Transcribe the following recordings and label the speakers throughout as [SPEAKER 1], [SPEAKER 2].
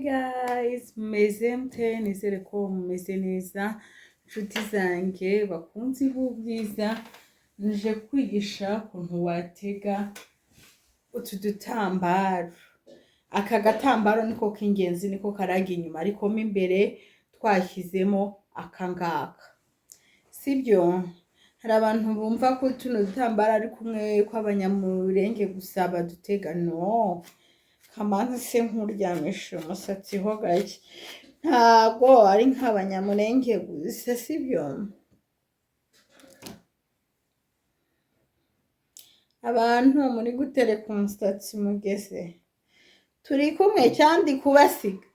[SPEAKER 1] Guys, mumeze mute? Nizere ko mumeze neza, inshuti zanjye bakunzi b'ubwiza. Nje kwigisha ukuntu watega utu dutambaro. Aka gatambaro niko k'ingenzi, niko karaga inyuma, ariko mo imbere twashyizemo aka ngaka, sibyo? Hari abantu bumva ko tuno dutambaro ari kumwe kw'Abanyamurenge gusa badutega. No kamanzi se nk'uryamisha umusatsi ho gake, ntago ari nk'Abanyamurenge gusa, sibyo? Abantu muri gutereka umusatsi mugeze turi kumwe cyandi kubasiga.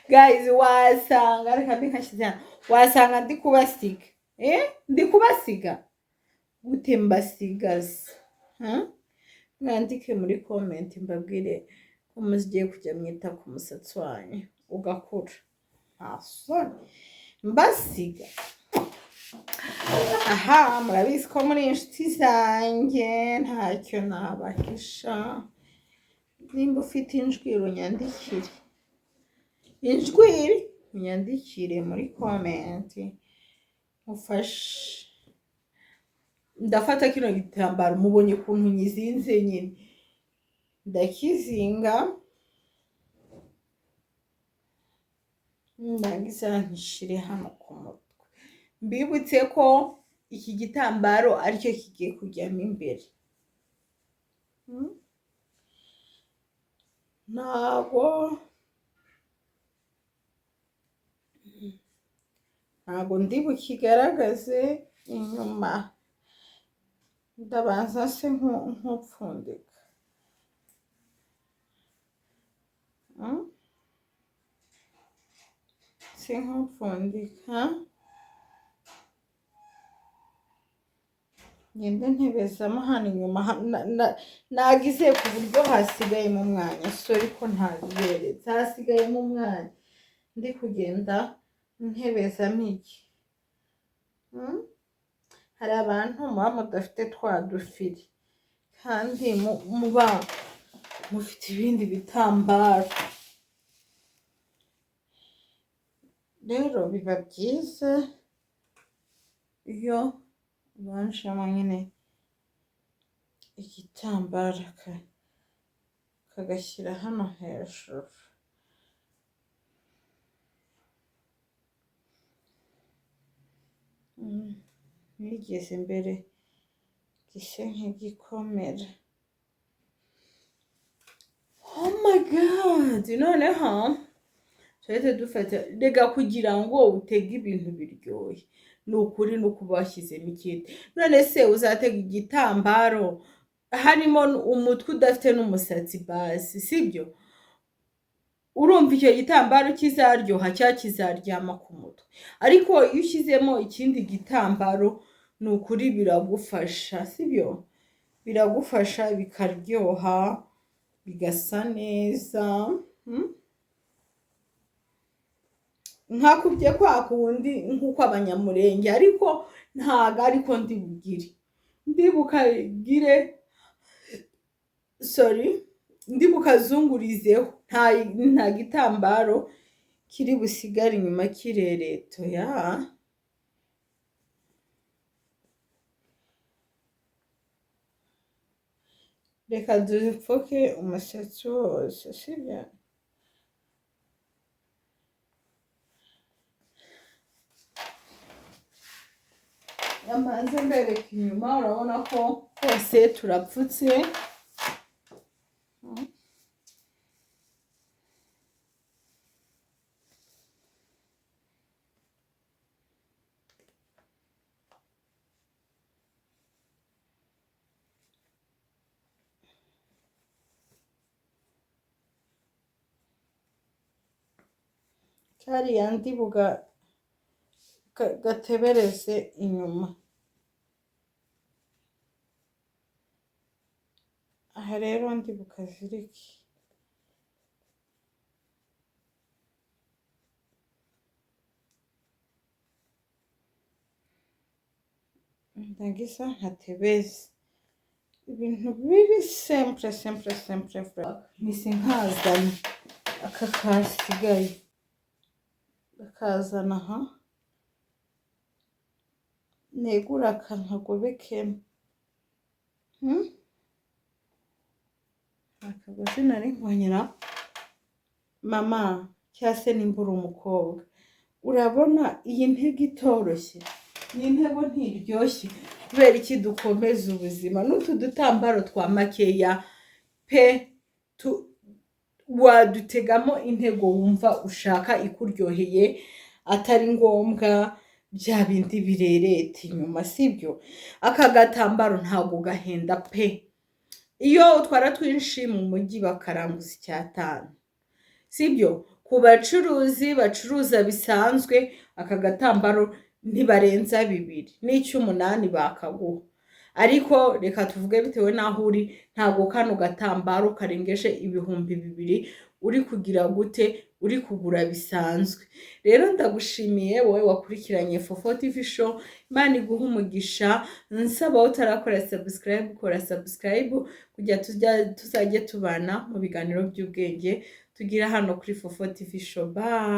[SPEAKER 1] Guys, wasanga reka mbi nkashyize hano, wasanga ndi kubasiga. Ndi kubasiga gute? Mbasigaza? Mwandike muri comment mbabwire ko mugiye kujya mwita ku musatsi wanyu ugakura, nta soni mbasiga. Aha murabizi ko muri inshuti zanjye, ntacyo nabahisha. Nimba ufite injwiri unyandikire, injwiri unyandikire muri comment mufashe. Ndafata kino gitambaro, mubonye ukuntu nyizinze nyine, ndakizinga ndangiza nkishire hano ku mutwe. Mbibutse ko iki gitambaro aricyo kigiye kujyamo imbere. Ntago ndi bukigaragaze inyuma, ndabanza se nk'upfundika. Se nk'upfundika, ngende ntebezamo hano inyuma. Nagize ku buryo hasigayemo umwanya, sorry ko ntabiberetse, hasigayemo umwanya, ndi kugenda ntebezamo iki. Hari abantu muba mudafite twa dufiri kandi muba mufite ibindi bitambaro, rero biba byiza iyo ubanjemo nyine igitambaro kagashyira hano hejuru. Nigeze imbere gise nk'igikomera. Oh my God! Noneho turahita dufata, rega kugira ngo utege ibintu biryohe ni ukuri ni uko bashyizemo ikindi. None se uzatega igitambaro harimo umutwe udafite n'umusatsi basi, sibyo? Urumva icyo gitambaro kizaryoha cyangwa kizaryama ku mutwe? Ariko iyo ushyizemo ikindi gitambaro ni ukuri biragufasha, sibyo? Biragufasha bikaryoha bigasa neza. Nkakubye kwa kundi nk'uko Abanyamurenge, ariko ntago ariko ndi bugire, ndi bukagire, sorry, ndi bukazungurizeho, nta gitambaro kiri busigare inyuma kirereto ya. Reka dupfuke umusatsi wose, sibyo? Amanze mbereka inyuma, urabona ko hose turapfutse. Kariya ndi buga gatebereze inyuma. Aha rero ndi bukazirike. Ndagiza nkatebeze. Ibintu biri simple, simple, simple. Mpise nkazana aka kasigaye, bakazana aha, negura aka nkagobekemo. Akagozi nari nkonyera mama, cyangwa se nimba uri umukobwa, urabona iyi ntego itoroshye? Iyi ntego ntiryoshye? Kubera iki dukomeza ubuzima n'utu dutambaro twa makeya pe, wadutegamo intego wumva ushaka ikuryoheye, atari ngombwa bya bindi birereta inyuma, sibyo? Aka gatambaro ntabwo gahenda pe. Iyo utwara twinshi mu mujyi bakaranguza 5, sibyo? Ku bacuruzi bacuruza bisanzwe, aka gatambaro ntibarenza 2 n'icy'umunani bakaguha. Ariko reka tuvuge bitewe n'aho uri, ntabwo kano gatambaro karengeje 2000 uri kugira gute, uri kugura bisanzwe. Rero ndagushimiye wowe wakurikiranye Fofo TV Show, Imana iguha umugisha. Nsaba utarakora subscribe, kora subscribe kugira tuzajye tubana mu biganiro by'ubwenge tugira hano kuri Fofo TV Show. Bye.